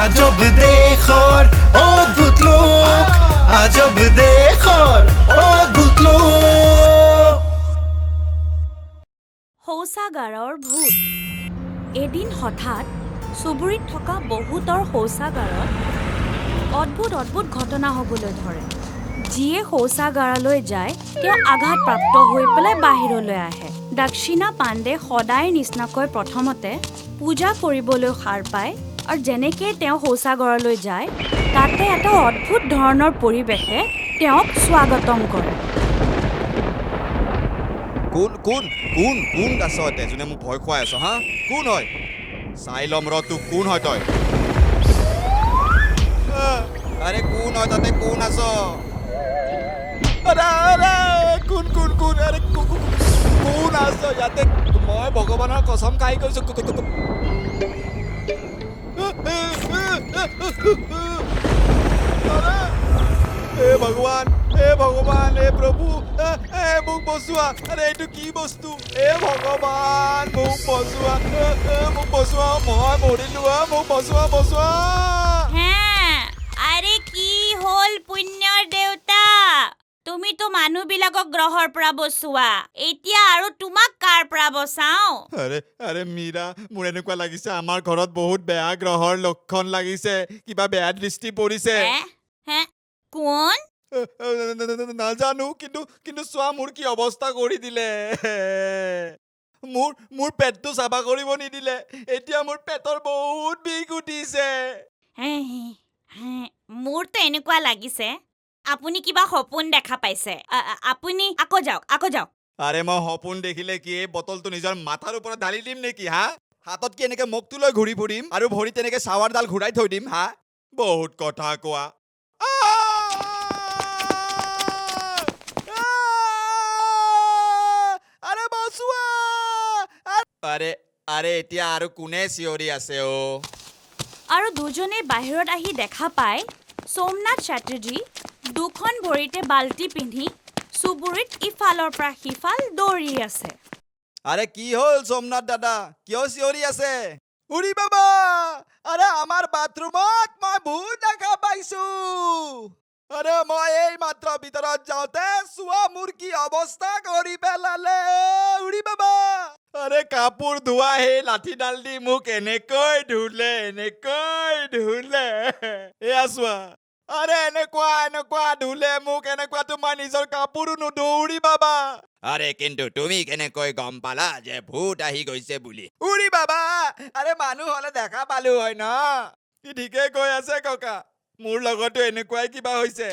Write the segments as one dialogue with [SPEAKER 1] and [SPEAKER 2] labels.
[SPEAKER 1] আজব দেশৰ অদ্ভুত লোক, আজব দেশৰ অদ্ভুত লোক।
[SPEAKER 2] শৌচাগাৰৰ ভূত। এদিন হঠাৎ চুবুৰীত থকা বহুতৰ শৌচাগাৰত অদ্ভুত অদ্ভুত ঘটনা হ'বলৈ ধৰে। যিয়ে শৌচাগাৰলৈ যায়, তেওঁ আঘাতপ্ৰাপ্ত হৈ পেলাই বাহিৰলৈ আহে। দক্ষিণা পাণ্ডে সদায় নিচিনাকৈ প্ৰথমতে পূজা কৰিবলৈ সাৰ পায় আৰু যেনেকেই তেওঁ শৌচাগাৰলৈ যায়, তাতে এটা অদ্ভুত ধৰণৰ পৰিৱেশে তেওঁক স্বাগতম কৰে।
[SPEAKER 3] কোন কোন কোন কোন আছ ইয়াতে, যোনে মোক ভয় খুৱাই আছ? হা, কোন হয়? চাই ল'ম ৰ তোক, কোন হয় তই? আৰে কোন হয় তাতে, কোন আছ? আৰে আৰে কোন কোন কোন, আৰে কোন আছ ইয়াতে? মই ভগৱানৰ কচম খাই কৈছো। হে ভগৱান, হে ভগৱান, হে প্ৰভু, হে মোক বচোৱা। আৰে এইটো কি বস্তু? হে ভগৱান, মোক বচোৱা, মোক বচোৱা, মই মৰিলো, মোক বচোৱা, বচোৱা।
[SPEAKER 2] হে, আৰে কি হ'ল পুণ্যৰ দেউতা? তুমিতো মানুহবিলাকক গ্ৰহৰ পৰা বচোৱা, এতিয়া আৰু তোমাক কাৰ পৰা বচাওঁ?
[SPEAKER 3] আৰে আৰে মীৰা, মোৰ এনেকুৱা লাগিছে আমাৰ ঘৰত বহুত বেয়া গ্ৰহৰ লক্ষণ লাগিছে, কিবা বেয়া দৃষ্টি পৰিছে।
[SPEAKER 2] হে, কোন?
[SPEAKER 3] নাজানো, কিন্তু কিন্তু চোৱা মোৰ কি অৱস্থা কৰি দিলে। মোৰ পেটটো চাফা কৰিব নিদিলে, এতিয়া মোৰ পেটৰ বহুত বিষ উঠিছে।
[SPEAKER 2] মোৰতো এনেকুৱা লাগিছে আপুনি কিবা সপোন দেখা পাইছে। আপুনি আকৌ যাওক, আকৌ যাওক।
[SPEAKER 3] আৰে মই সপোন দেখিলে কি এই বটলটো নিজৰ মাথাৰ ওপৰত ঢালি দিম নেকি? হা, হাতত কি এনেকে মগটো লৈ ঘূৰি ফুৰিম আৰু ভৰিত এনেকে চাৱাৰডাল ঘূৰাই থৈ দিম? হা, বহুত কথা কোৱা। আৰে বচোৱা! আৰে আৰে এতিয়া আৰু কোনে চিঞৰি আছে অ'?
[SPEAKER 2] আৰু দুজনে বাহিৰত আহি দেখা পায় সোমনাথ চেটাৰ্জী দুখন ভৰিতে বাল্টি পিন্ধি চুবুৰীত ইফালৰ পৰা সিফাল দৌৰি আছে।
[SPEAKER 3] আৰে কি হ'ল সোমনাথ দাদা, কিয় চিঞৰি আছে? উৰি বাবা, আৰে আমাৰ বাথৰুমত মই ভূত দেখা পাইছো। আৰে মই এই মাত্ৰ ভিতৰত যাওঁতে চোৱা মোৰ কি অৱস্থা কৰি পেলালে। উৰি বাবা, আৰে কাপোৰ ধোৱা সেই লাঠিডাল দি মোক এনেকৈ ধুলে, এনেকৈ ধুলে। এয়া চোৱা, আৰে এনেকুৱা এনেকুৱা ধুলে মোক, এনেকুৱাতো মই নিজৰ কাপোৰো নুধো। উৰি বাবা, আৰে কিন্তু তুমি কেনেকৈ গম পালা যে ভূত আহি গৈছে বুলি? উৰি বাবা, আৰে মানুহ হলে দেখা পালো হয় ন। কি ঠিকেই কৈ আছে ককা, মোৰ লগতো এনেকুৱাই কিবা হৈছে।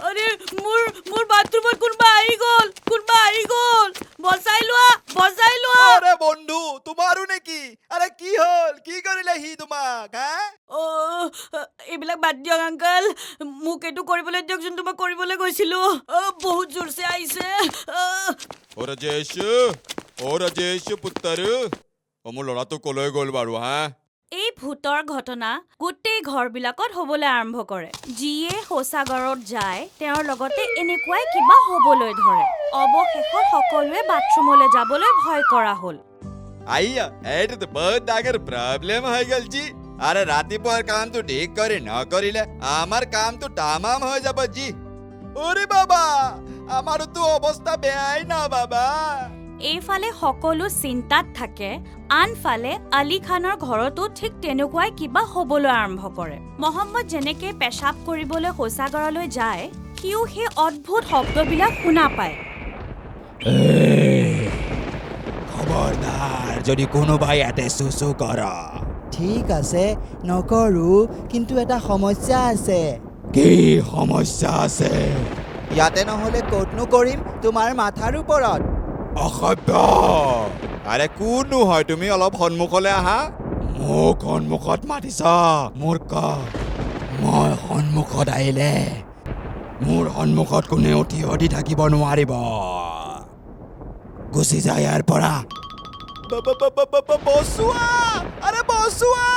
[SPEAKER 2] আৰে মোৰ মোৰ বাথৰুমত কোনোবা আহি গ'ল, কোনোবা আহি গ'ল, বচাই লোৱা, বচাই লোৱা।
[SPEAKER 3] আৰে বন্ধু, তোমাৰো নেকি? আৰে কি হ'ল, কি কৰিলে সি তোমাক? হা,
[SPEAKER 2] এইবিলাক বাদ দিয়ক আংকল, মোক এইটো কৰিবলৈ দিয়ক যোনটো মই কৰিবলৈ গৈছিলো। বহুত জোৰছে আহিছে।
[SPEAKER 3] অ ৰাজেশ, অ ৰাজেশ পুত্তৰ, অ মোৰ ল'ৰাটো কলৈ গ'ল বাৰু? হা,
[SPEAKER 2] এই ভূতৰ ঘটনা গোটেই ঘৰবিলাকত হ'বলৈ আৰম্ভ কৰে। যিয়ে শৌচাগাৰত যায় তেওঁৰ লগতে এনেকুৱাই কিবা হ'বলৈ ধৰে। অৱশেষত সকলোৱে বাথৰুমলৈ যাবলৈ ভয় কৰা হ'ল।
[SPEAKER 3] আইয়া, এইটোতো বহুত ডাঙৰ প্ৰব্লেম হৈ গ'ল জি। আৰে ৰাতিপুৱাৰ কামটো ঠিক কৰি নকৰিলে আমাৰ কামটো তামাম হৈ যাব জি। অৰে বাবা, আমাৰোতো অৱস্থা বেয়াই না বাবা।
[SPEAKER 2] এইফালে সকলো চিন্তাত থাকে, আনফালে আলী খানৰ ঘৰতো ঠিক তেনেকুৱাই কিবা হ'বলৈ আৰম্ভ কৰে। মহম্মদ যেনেকে পেচাব কৰিবলৈ শৌচাগাৰলৈ যায়, সিও সেই অদ্ভুত শব্দবিলাক শুনা পায়।
[SPEAKER 3] খবৰদাৰ যদি কোনোবাই ইয়াতে চুচু কৰ।
[SPEAKER 4] ঠিক আছে, নকৰো, কিন্তু এটা সমস্যা আছে।
[SPEAKER 3] কি সমস্যা আছে?
[SPEAKER 4] ইয়াতে নহ'লে ক'তনো কৰিম, তোমাৰ মাথাৰ ওপৰত।
[SPEAKER 3] অসভ্য! আৰে কোননো হয় তুমি? অলপ সন্মুখলৈ আহা। মোক সন্মুখত মাতিছ মূৰ্খ? মই সন্মুখত আহিলে মোৰ সন্মুখত কোনেও থিয় দি থাকিব নোৱাৰিব। গুচি যা ইয়াৰ পৰা। বচোৱা! আৰে বচোৱা!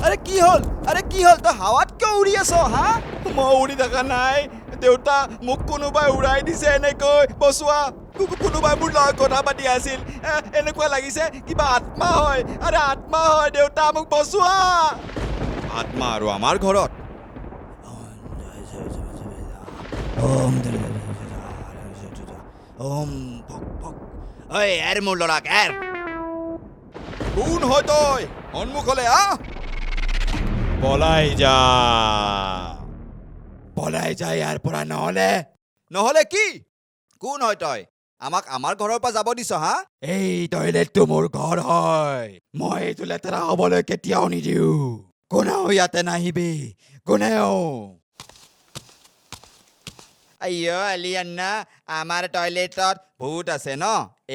[SPEAKER 4] আৰে কি হ'ল, আৰে কি হ'ল, তই হাৱাত কিয় উৰি আছ? হা,
[SPEAKER 3] মই উৰি থকা নাই দেউতা, মোক কোনোবাই উৰাই দিছে এনেকৈ। বচোৱা! কোনোবাই মোৰ লগত কথা পাতি আছিল, এনেকুৱা লাগিছে কিবা আত্মা হয়। আৰে আত্মা হয়, দেউতা মোক বচোৱা। আত্মা আৰু আমাৰ ঘৰত।
[SPEAKER 5] ঐ এৰ মোৰ ল'ৰাক এৰ।
[SPEAKER 3] কোন হয় তই? সন্মুখলে আহ। পলাই যা,
[SPEAKER 5] পলাই যা ইয়াৰ পৰা, নহ'লে।
[SPEAKER 3] নহ'লে কি? কোন হয় তই? আমাক আমাৰ ঘৰৰ পৰা যাব দিছ? হা,
[SPEAKER 5] এই টয়লেটটো মোৰ ঘৰ হয়, মই এইটো লেতেৰা হ'বলৈ কেতিয়াও নিদিওঁ। কোনেও ইয়াতে নাহিবি, কোনেও।
[SPEAKER 3] আಯ್য আলি আন্না, আমাৰ টয়লেটত ভূত আছে ন?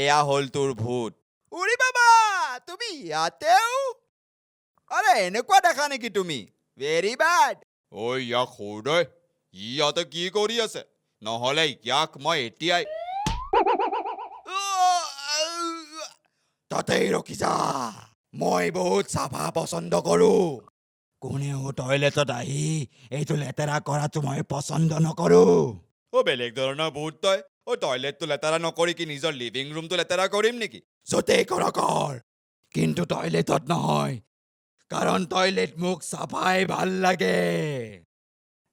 [SPEAKER 3] এয়া হ'ল তোৰ ভূত। উৰি বাবা, তুমি ইয়াতেও? আৰে এনেকুৱা দেখা নেকি তুমি? Very bed. ঐ ইয়াক সৌদয়, ই ইয়াতে কি কৰি আছে? নহ'লে ইয়াক মই এতিয়াই।
[SPEAKER 5] তাতেই ৰখি যা, মই বহুত চাফা পচন্দ কৰোঁ। কোনেও টয়লেটত আহি এইটো লেতেৰা কৰাটো মই পচন্দ নকৰোঁ।
[SPEAKER 3] অ' বেলেগ ধৰণৰ ভূত তই। অ' টয়লেটটো লেতেৰা নকৰি কি নিজৰ লিভিং ৰুমটো লেতেৰা কৰিম নেকি?
[SPEAKER 5] য'তেই কৰ কৰ, কিন্তু টয়লেটত নহয়, কাৰণ টয়লেট মোক চাফাই ভাল লাগে।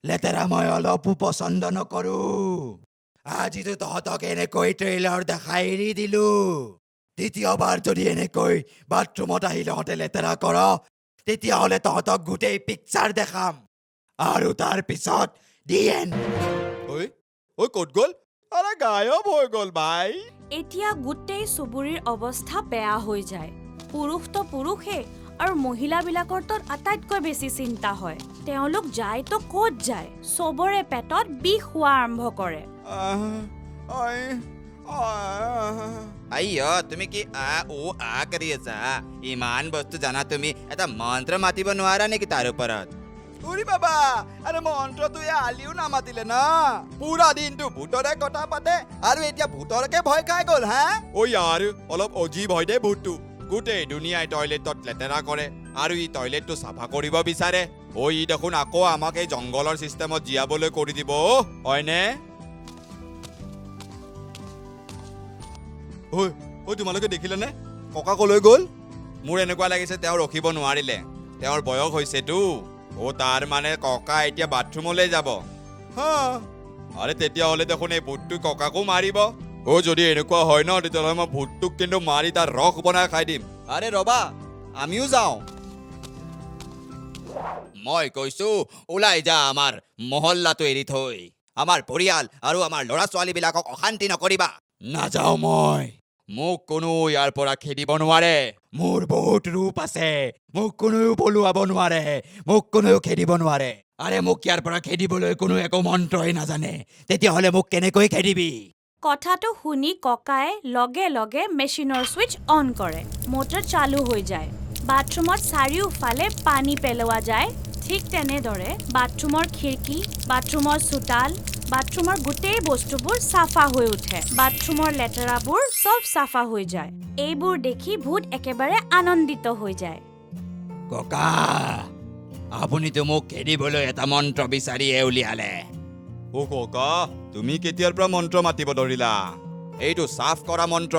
[SPEAKER 5] লেতেৰা মই অলপো পচন্দ নকৰোঁ। আজিতো তহঁতক এনেকৈ ট্ৰেইলাৰ দেখাই এৰি দিলোঁ। দ্বিতীয়বাৰ যদি এনেকৈ বাথৰুমত আহি তহঁতে লেতেৰা কৰ, তেতিয়াহ'লে তহঁতক গোটেই পিকচাৰ দেখাম, আৰু তাৰ পিছত the end.
[SPEAKER 3] ঐ ঐ ক'ত গ'ল? আৰে গায়ব হৈ গ'ল ভাই।
[SPEAKER 2] এতিয়া গোটেই চুবুৰীৰ অৱস্থা বেয়া হৈ যায়। পুৰুষতো পুৰুষেই আৰু মহিলাবিলাকৰ তো আটাইতকৈ বেছি চিন্তা হয়। তেওঁলোক যায় তো ক'ত যায়, চবৰে পেটত বিষ হোৱা আৰম্ভ কৰে।
[SPEAKER 5] আইয়, তুমি কি আ ও আ কৰি আছা? ইমান বস্তু জানা তুমি, এটা মন্ত্ৰ মাতিব নোৱাৰা নেকি তাৰ ওপৰত?
[SPEAKER 3] উৰি বাবা, আৰে মন্ত্ৰটো এই আলিও নামাতিলে না। পুৰা দিনটো ভূতৰে কথা পাতে আৰু এতিয়া ভূতৰকে ভয় খাই গ'ল। হা ঐ ইয়াৰ অলপ অজীৱ হয় দেই ভূতটো। গোটেই দুনিয়াই টয়লেটত লেতেৰা কৰে আৰু ই টয়লেটটো চাফা কৰিব বিচাৰে। ঐ ই দেখোন আকৌ আমাক এই জংঘলৰ চিষ্টেমত জীয়াবলৈ কৰি দিব, হয়নে? ঐ ঐ তোমালোকে দেখিলেনে ককা কলৈ গ'ল? মোৰ এনেকুৱা লাগিছে তেওঁ ৰখিব নোৱাৰিলে, তেওঁৰ বয়স হৈছেতো। অ' তাৰ মানে ককা এতিয়া বাথৰুমলৈ যাব। হা, আৰে তেতিয়াহ'লে দেখোন এই ভূতটো ককাকো মাৰিব। অ' যদি এনেকুৱা হয় ন, তেতিয়াহ'লে মই ভূতটোক কিন্তু মাৰি তাৰ ৰস বনাই খাই দিম। আৰে ৰবা, আমিও যাওঁ।
[SPEAKER 5] মই কৈছো ওলাই যা আমাৰ মহল্লাটো এৰি থৈ। আমাৰ পৰিয়াল আৰু আমাৰ ল'ৰা ছোৱালীবিলাকক অশান্তি নকৰিবা। নাযাওঁ মই, মোক কোনো ইয়াৰ পৰা খেদিব নোৱাৰে। মোৰ বহুত ৰূপ আছে, মোক কোনেও পলুৱাব নোৱাৰে, মোক কোনেও খেদিব নোৱাৰে। আৰে মোক ইয়াৰ পৰা খেদিবলৈ কোনো একো মন্ত্ৰই নাজানে, তেতিয়াহ'লে মোক কেনেকৈ খেদিবি?
[SPEAKER 2] কথাটো শুনি ককাই লগে লগে মেচিনৰ ছুইচ অন কৰে। মটৰ চালু হৈ যায়। বাথৰুমত চাৰিওফালে পানী পেলোৱা যায়। ঠিক তেনেদৰে বাথৰুমৰ খিৰিকী, বাথৰুমৰ চোতাল, বাথৰুমৰ গোটেই বস্তুবোৰ চাফা হৈ উঠে। বাথৰুমৰ লেতেৰাবোৰ চব চাফা হৈ যায়। এইবোৰ দেখি ভূত একেবাৰে আনন্দিত হৈ যায়।
[SPEAKER 5] ককা, আপুনিতো মোক খেদিবলৈ এটা মন্ত্ৰ বিচাৰিয়ে উলিয়ালে।
[SPEAKER 3] অ' ককা, তুমি কেতিয়াৰ পৰা মন্ত্ৰ মাতিব ধৰিলা?
[SPEAKER 5] এইটো চাফ কৰা মন্ত্ৰ।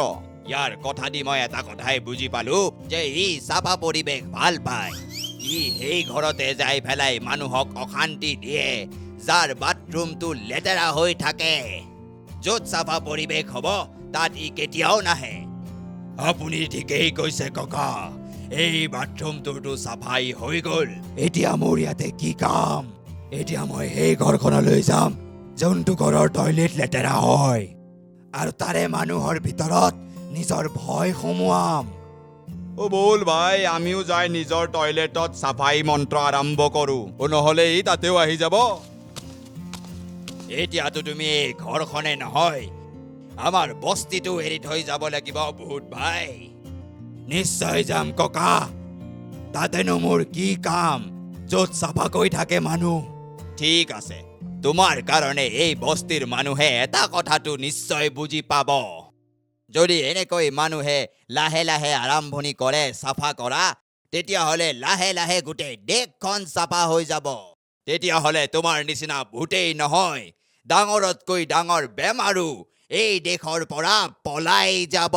[SPEAKER 5] ইয়াৰ কথা দি মই এটা কথাই বুজি পালো যে ই চাফা পৰিৱেশ ভাল পায়। ই সেই ঘৰতে যাই পেলাই মানুহক অশান্তি দিয়ে যাৰ বাথৰুমটো লেতেৰা হৈ থাকে। য'ত চাফা পৰিৱেশ হ'ব তাত ই কেতিয়াও নাহে। আপুনি ঠিকেই কৈছে ককা, এই বাথৰুমটোতো চাফাই হৈ গ'ল। এতিয়া মোৰ ইয়াতে কি কাম? এতিয়া মই সেই ঘৰখনলৈ যাম যোনটো ঘৰৰ টয়লেট লেতেৰা হয়, আৰু তাৰে মানুহৰ ভিতৰত নিজৰ ভয় সোমোৱাম।
[SPEAKER 3] অ' ব'ল ভাই, আমিও যাই নিজৰ টয়লেটত চাফাই মন্ত্ৰ আৰম্ভ কৰোঁ। অ' নহ'লে ই তাতেও আহি যাব।
[SPEAKER 5] এতিয়াতো তুমি এই ঘৰখনে নহয়, আমাৰ বস্তিটো এৰি থৈ যাব লাগিব ভূত ভাই। নিশ্চয় যাম ককা, তাতেনো মোৰ কি কাম য'ত চাফাকৈ থাকে মানুহ। ঠিক আছে, তোমাৰ কাৰণে এই বস্তিৰ মানুহে এটা কথাটো নিশ্চয় বুজি পাব। যদি এনেকৈ মানুহে লাহে লাহে আৰম্ভণি কৰে চাফা কৰা, তেতিয়াহ'লে লাহে লাহে গোটেই দেশখন চাফা হৈ যাব। তেতিয়াহ'লে তোমাৰ নিচিনা ভূতেই নহয়, ডাঙৰতকৈ ডাঙৰ বেমাৰো এই দেশৰ পৰা পলাই যাব।